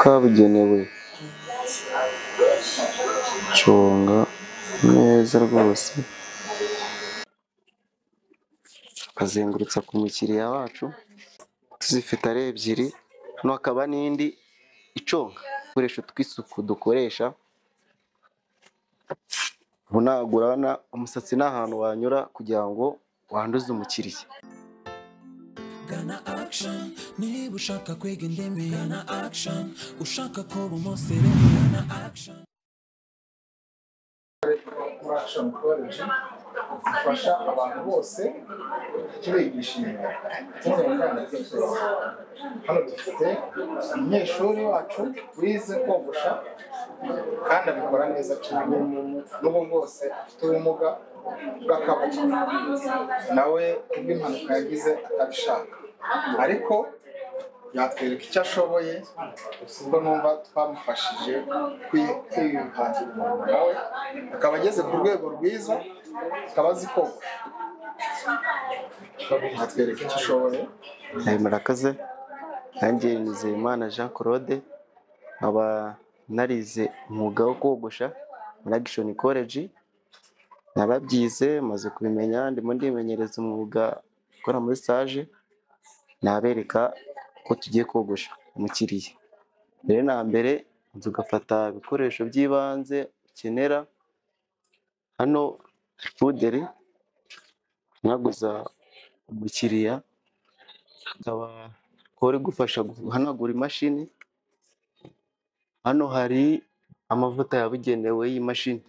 Kabugenewe conga neza rwose, tukazengurutsa ku mukiriya wacu. Tuzifite ari ebyiri, hano hakaba n'indi iconga. Udukoresho tw'isuku dukoresha, ubu ntabwo urabona umusatsi ni ahantu wanyura kugira ngo wanduze umukiriya. Gana Action niba ushaka kwiga indimi, gana Action ushaka kuba umusirimu, gana Action. Muri Action College ifasha abantu bose tubigisha imyuga ndetse. Hano dufite umunyeshuri wacu wize kogosha kandi abikora neza cyane, n'ubu bwose afite ubumuga bw'akaboko, nawe kubw'impanuka yagize atabishaka, ariko yatwereka icyo ashoboye. Ubwo numva twamufashije kwihangira umurimo, nawe akaba ageze ku rwego rwiza, akaba azi kogosha. Atwereka icyo ashoboye. Murakoze, nanjye Nizeyimana Jean Claude, nkaba narize umwuga wo kogosha muri Action College. Narabyize, maze kubimenya, ndimo ndimenyereza umwuga ukora muri stage. Nabereka ko tugiye kogosha umukiriya. Mbere na mbere tugafata ibikoresho by'ibanze ukenera. Hano puderi nkaguza umukiriya, akaba uri gufasha guhanagura imashini. Hano hari amavuta yabugenewe y'imashini,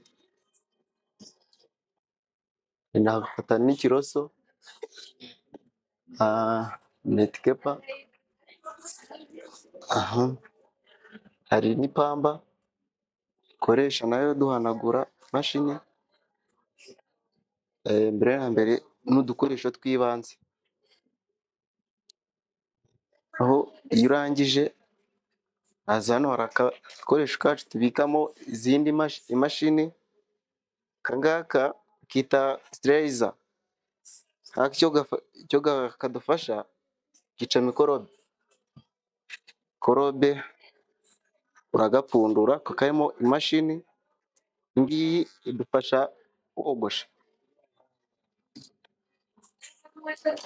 nagafata n'ikiroso, netikepa, aha hari n'ipamba dukoresha nayo duhanagura imashini. Mbere na mbere n'udukoresho tw'ibanze, aho iyo urangije haza hano hari agakoresho kacu tubikamo izindi imashini. Aka ngaka kita sitereriza, icyo kadufasha kica mikorobe. Mikorobe uragapfundura karimo imashini, iyi ngiyi idufasha kogosha.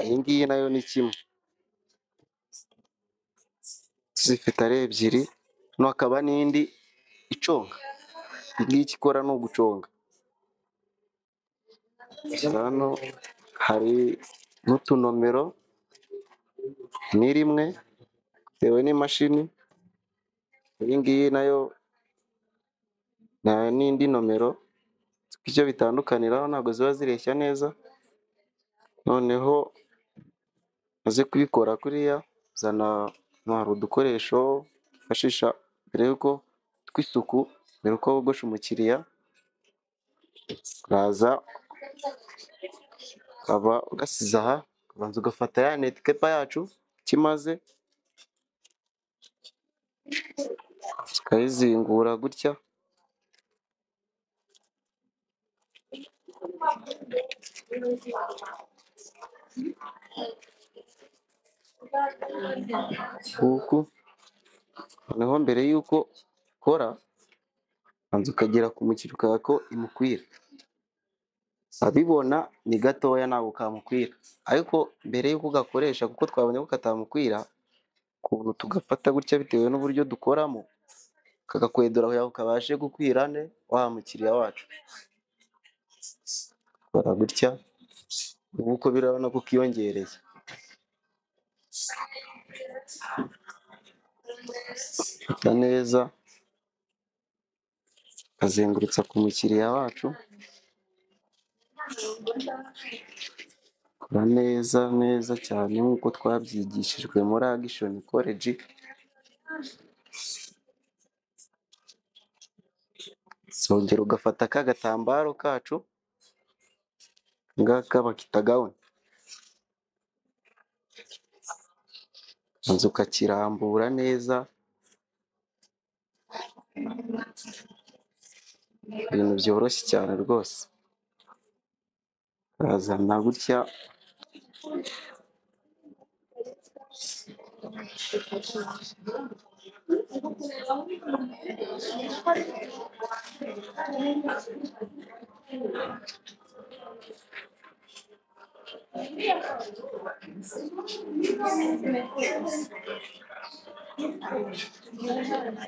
Iyi ngiyi nayo ni kimwe, tuzifite ari ebyiri. Hano hakaba n'indi iconga, iyi ngiyi icyo ikora ni uguconga. Hano hari n'utunomero, ni rimwe bitewe n'imashini. Iyi ngiyi nayo n'indi nomero, icyo bitandukaniraho ntabwo ziba zireshya neza. Noneho umaze kubikora kuriya, zana hari udukoresho twifashisha mbere yuko tw'isuku, mbere yuko wogosha umukiriya, uraza ukaba ugasize aha, ukabanza ugafata ya netikepa yacu ikimaze, tukayizingura gutya. Uku noneho mbere y'uko ukora, ubanza ukagera ku mukiriya ukareba ko imukwira. Abibona ni gatoya ntabwo kamukwira, ariko mbere y'uko ugakoresha, kuko twabonye ko katamukwira, ukuntu tugafata gutya bitewe n'uburyo dukoramo, kagakwedura kugira ngo kabashe gukwira wa mukiriya wacu. Ukora gutya, ubu uko birabona ko kiyongereye. Fata neza, ukazengurutsa ku mukiriya wacu, kora neza neza cyane nk'uko twabyigishijwe muri Action College. Songera ugafata ka gatambaro kacu, ngaka bakita gawuni, ubanza ukakirambura neza, ibintu byoroshye cyane rwose. Urazana gutya,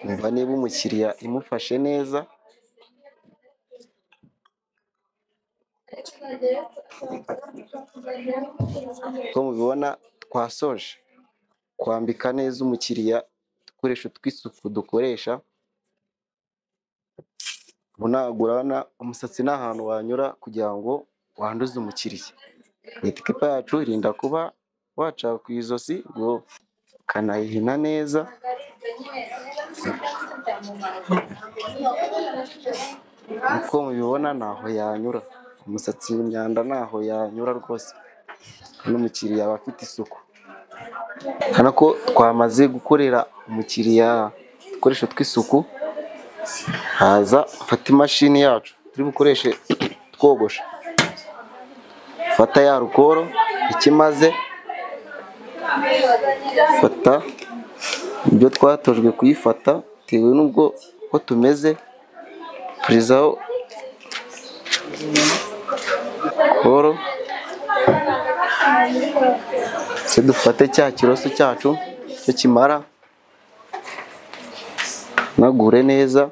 Umva niba umukiriya imufashe neza. Uko mubibona twasoje kwambika neza umukiriya udukoresho tw'isuku dukoresha. Ubu ntabwo urabona umusatsi ni ahantu wanyura kugira ngo wanduze umukiriya. Getikipa yacu irinda kuba waca ku izosi ngo ukanayihina neza. Uko mubibona ntaho yanyura umusatsi, imyanda ntaho yanyura rwose, n'umukiriya aba afite isuku. Urabona ko twamaze gukorera umukiriya udukoresho tw'isuku, haza afata imashini yacu turi bukoreshe twogosha. Fata ya rukoro ikimaze, fata ibyo twatojwe kuyifata bitewe n'ubwo uko tumeze, purizaho koro, se dufate cya kiroso cyacu cyo kimara, nagure neza.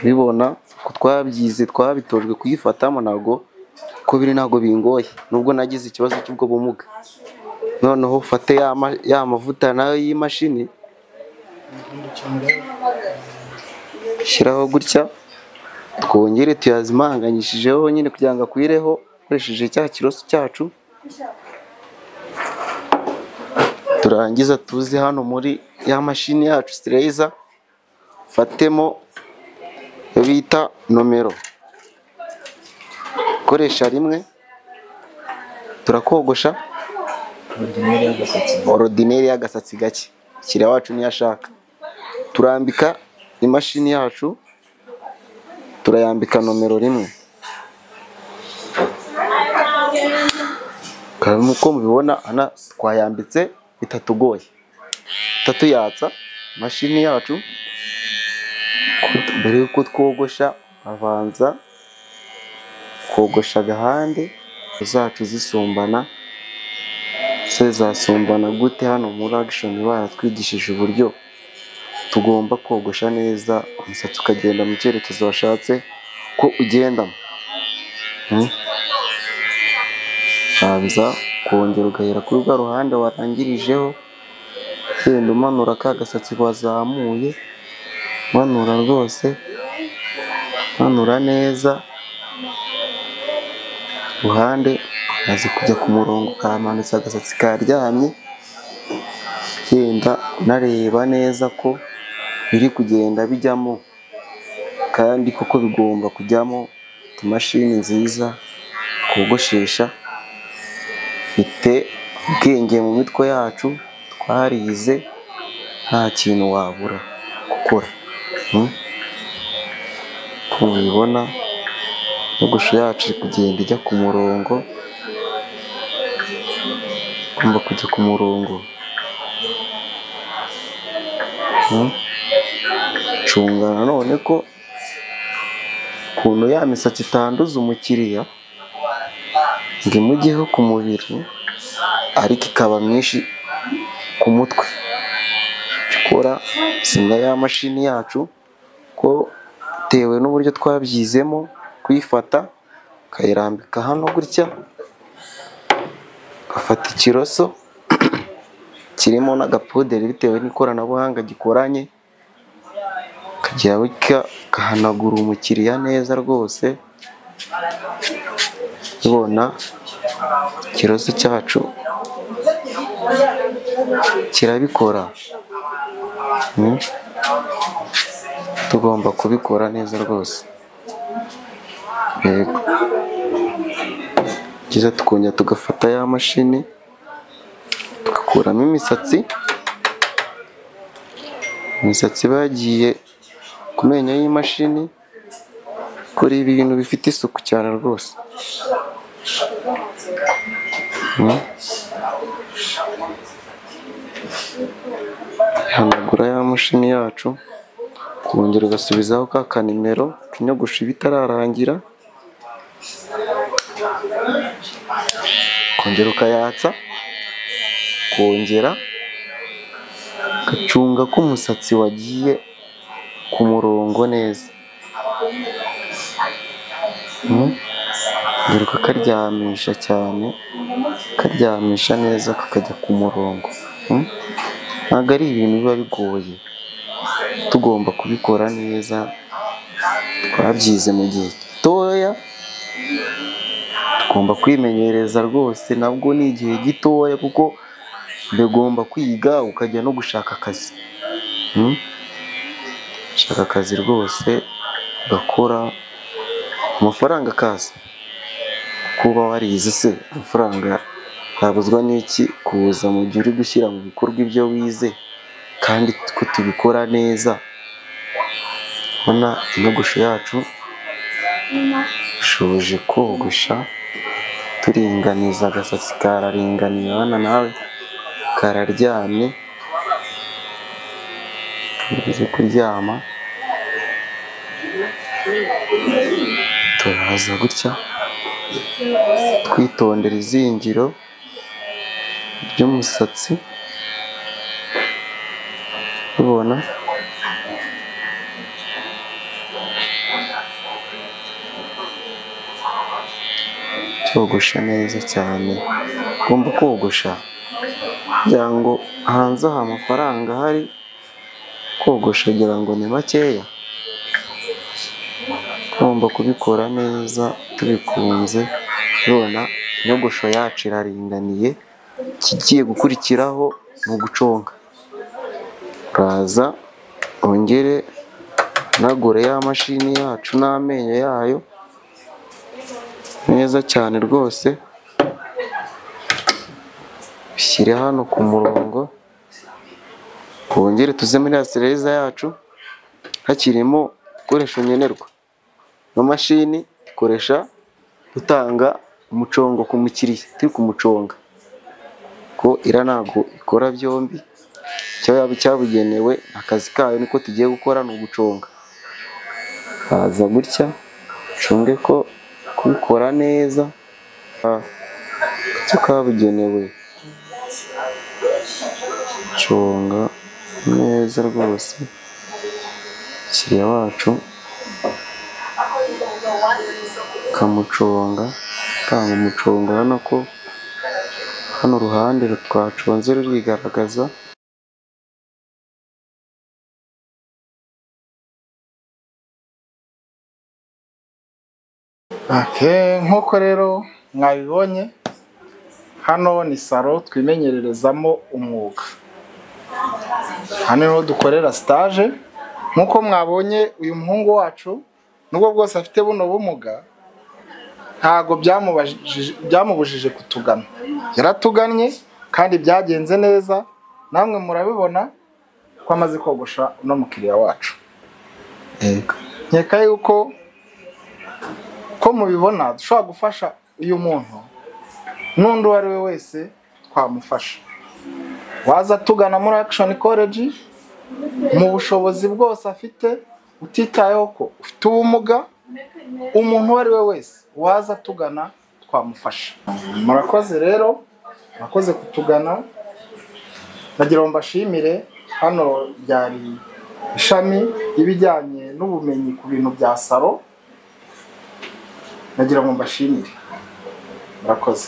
Bibona ko twabyize twabitojwe kuyifatamo, ntabwo ko biri ntabwo bingoye nubwo nagize ikibazo cy'ubwo bumuga. Noneho ufate ya mavuta nayo y'imashini, shyiraho gutya, twongere tuyazimanganyishijeho nyine kugira ngo akwireho, ukoresheje cya kiroso cyacu. Turangiza tuze hano muri ya mashini yacu sitereyiza, fatemo iyo bita nomero, koresha rimwe, turakogosha orodineri y'agasatsi gake, umukiriya wacu niyo ashaka. Turambika imashini yacu, turayambika nomero rimwe. Nk'uko mubibona hano twayambitse bitatugoye, tutayatsa imashini yacu. Mbere y'uko twogosha abanza kogosha agahande zacu zisumbana. Se zasumbana gute? Hano muri Action baratwigishije uburyo tugomba kogosha neza umusatsi ukagenda mu cyerekezo washatse ko ugendamo. Banza kongera ugahera kuri rwa ruhande warangirijeho, ugenda umanura ka gasatsi wazamuye, manura rwose, manura neza ruhande, azi kujya ku murongo kamanutse agasatsi karyamye, genda unareba neza ko biri kugenda bijyamo, kandi koko bigomba kujyamo. Imashini nziza twogoshesha, ifite ubwenge mu mitwe yacu, twarize nta kintu wabura gukora. Uko mubibona inyogosho yacu iri kugenda ijya ku murongo, igomba kujya ku murongo. Cunga nanone ko ukuntu ya misatsi itanduza umukiriya ngo imujyeho ku mubiri, ariko ikaba myinshi ku mutwe. Gukora zimya ya mashini yacu ko bitewe n'uburyo twabyizemo kuyifata, ukayirambika hano gutya, ugafata ikiroso kirimo n'agapuderi bitewe n'ikoranabuhanga gikoranye, ukagira gutya ugahanagura umukiriya neza rwose. Ubona ikiroso cyacu kirabikora, tugomba kubikora neza rwose. Yego, byiza tukongera tugafata ya mashini tugakuramo imisatsi, imisatsi bagiye ku menyo y'imashini. Kora ibintu bifite isuku cyane rwose. Hanagura ya mashini yacu, kongera ugasubizaho ka kanimero kinyogosha ibitararangira, kongera ukayatsa, kongera gacunga ko umusatsi wagiye ku murongo neza. Dore ukakaryamisha cyane, karyamisha neza kakajya ku murongo. Ntabwo ari ibintu biba bigoye, tugomba kubikora neza, twabyize mu gihe gitoya, tugomba kwimenyereza rwose, nabwo ni igihe gitoya kuko bigomba kwiga ukajya no gushaka akazi. Shaka akazi rwose ugakora, amafaranga akaza. Kuba warize se amafaranga yabuzwa n'iki kuza mu gihe uri gushyira mu bikorwa ibyo wize, kandi ko tubikora neza. Ubona inyogosho yacu ishoje kogosha, turinganiza agasatsi kararinganiye, urabona nawe kararyamye, kamaze kuryama. Turaza gutya twitondera izingiro ry'umusatsi, ubona cyogosha neza cyane. Ugomba kogosha kugira ngo hanze aha amafaranga ahari, kogosha kugira ngo ni makeya, tugomba kubikora neza tubikunze. Ubona inyogosho yacu iraringaniye, ikigiye gukurikiraho ni uguconga. Uraza wongere unagure ya mashini yacu n'amenyo yayo neza cyane rwose, ushyire hano ku murongo, wongere tuze muri asereza yacu hakirimo ibikoresho nkenerwa. Ino mashini ikoresha gutanga umucongo ku mukiriya, turi kumuconga ko ira ntabwo ikora byombi, icyo yaba cyabugenewe akazi kayo niko tugiye gukora ni uguconga. Haza gutya ucunge ko kubikora neza, icyo kabugenewe conga neza rwose, umukiriya wacu kamuconga, tanga umucongo. Urabona ko hano uruhande twaconze rurigaragaza. Nk'uko rero mwabibonye, hano ni salo twimenyererezamo umwuga. Hano niho dukorera stage. Nk'uko mwabonye uyu muhungu wacu, nubwo bwose afite buno bumuga, ntago byamubujije kutugana. Yaratugannye kandi byagenze neza, namwe murabibona ko amaze kogosha uno mukiriya wacu. Nkeka yuko ko mubibona dushobora gufasha uyu muntu n'undi uwo ari we wese twamufasha. Waza tugana muri Action College mu bushobozi bwose afite, utitayeho ko ufite ubumuga, umuntu uwo ari we wese waza tugana twamufasha. Murakoze rero, murakoze kutugana. Nagira ngo mbashimire, hano byari ishami ry'ibijyanye n'ubumenyi ku bintu bya salo. Nagira ngo mbashimire, murakoze.